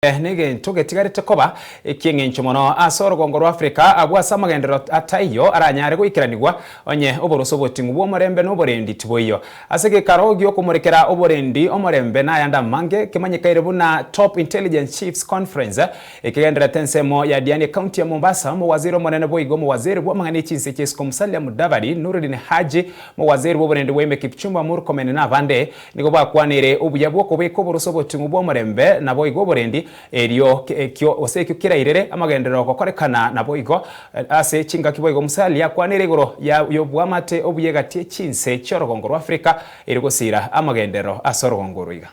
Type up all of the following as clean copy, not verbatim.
Negento getigarete koba eki'engencho mono ase orogongo rwa Afrika agwo ase amagenderero ataiyo aranyare goikeranigwa onye oboroso oboting'u bw'omorembe na oborendi tiboiyo. Ase egekaro gi'okomorekera oborendi omorembe na ayande amange kemanyekaire buna Top Intelligence Chiefs Conference ekegendererete ensemo ya Diani ekaunti ya Mombasa, omowaziri omonene boigo omowaziri bw'amang'ana echinse chi'esiko Musalia Mudavadi, Noordin Haji, omowaziri bw'oborendi bwa ime Kipchumba Murkomen na abande. Nigo bakwanire obuya bw'okobeka oboroso oboting'u bw'omorembe, naboigo oborendi, erio ekio gose ekio kerairere amagenderero gokorekana naboigo. Ase chingaki boigo Musalia akwanire igoro y'obwamate obuya egati ye chinse chi'orogongo rw'Afrika erio gosiira amagenderero ase orogongo oro iga.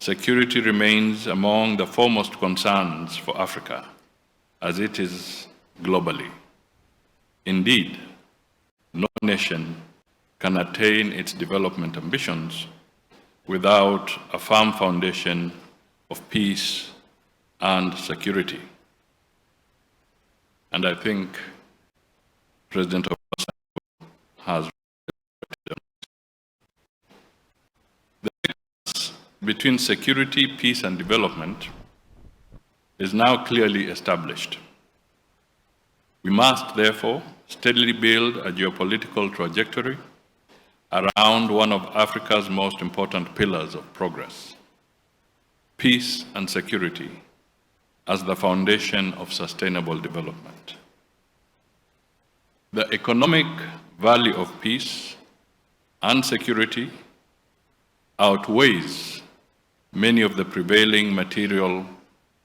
Security remains among the foremost concerns for Africa, as it is globally. Indeed, no nation can attain its development ambitions without a firm foundation of peace and security. And I think President Obasanjo has The nexus between security, peace, and development is now clearly established. We must, therefore, steadily build a geopolitical trajectory around one of Africa's most important pillars of progress, peace and security as the foundation of sustainable development. The economic value of peace and security outweighs many of the prevailing material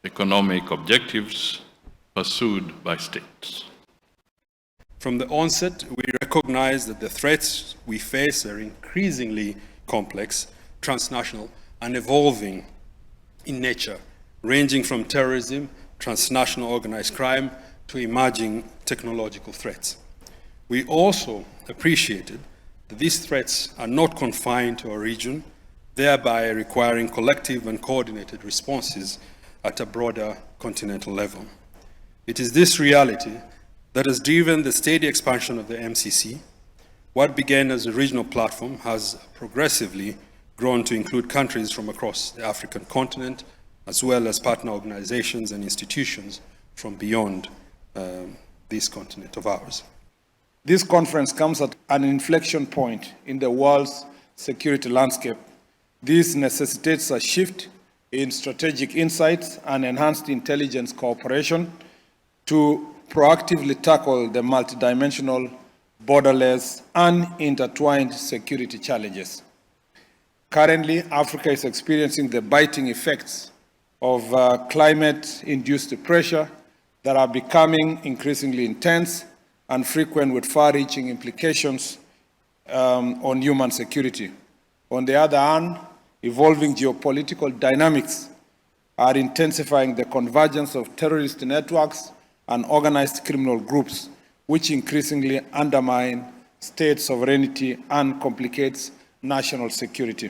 economic objectives pursued by states. From the onset, we recognize that the threats we face are increasingly complex, transnational, and evolving in nature, ranging from terrorism, transnational organized crime, to emerging technological threats. We also appreciated that these threats are not confined to our region, thereby requiring collective and coordinated responses at a broader continental level. It is this reality that has driven the steady expansion of the MCC. What began as a regional platform has progressively grown to include countries from across the African continent, as well as partner organizations and institutions from beyond this continent of ours. This conference comes at an inflection point in the world's security landscape. This necessitates a shift in strategic insights and enhanced intelligence cooperation to proactively tackle the multidimensional, borderless, and intertwined security challenges. Currently, Africa is experiencing the biting effects of climate-induced pressure that are becoming increasingly intense and frequent, with far-reaching implications on human security. On the other hand, evolving geopolitical dynamics are intensifying the convergence of terrorist networks and organized criminal groups, which increasingly undermine state sovereignty and complicates national security.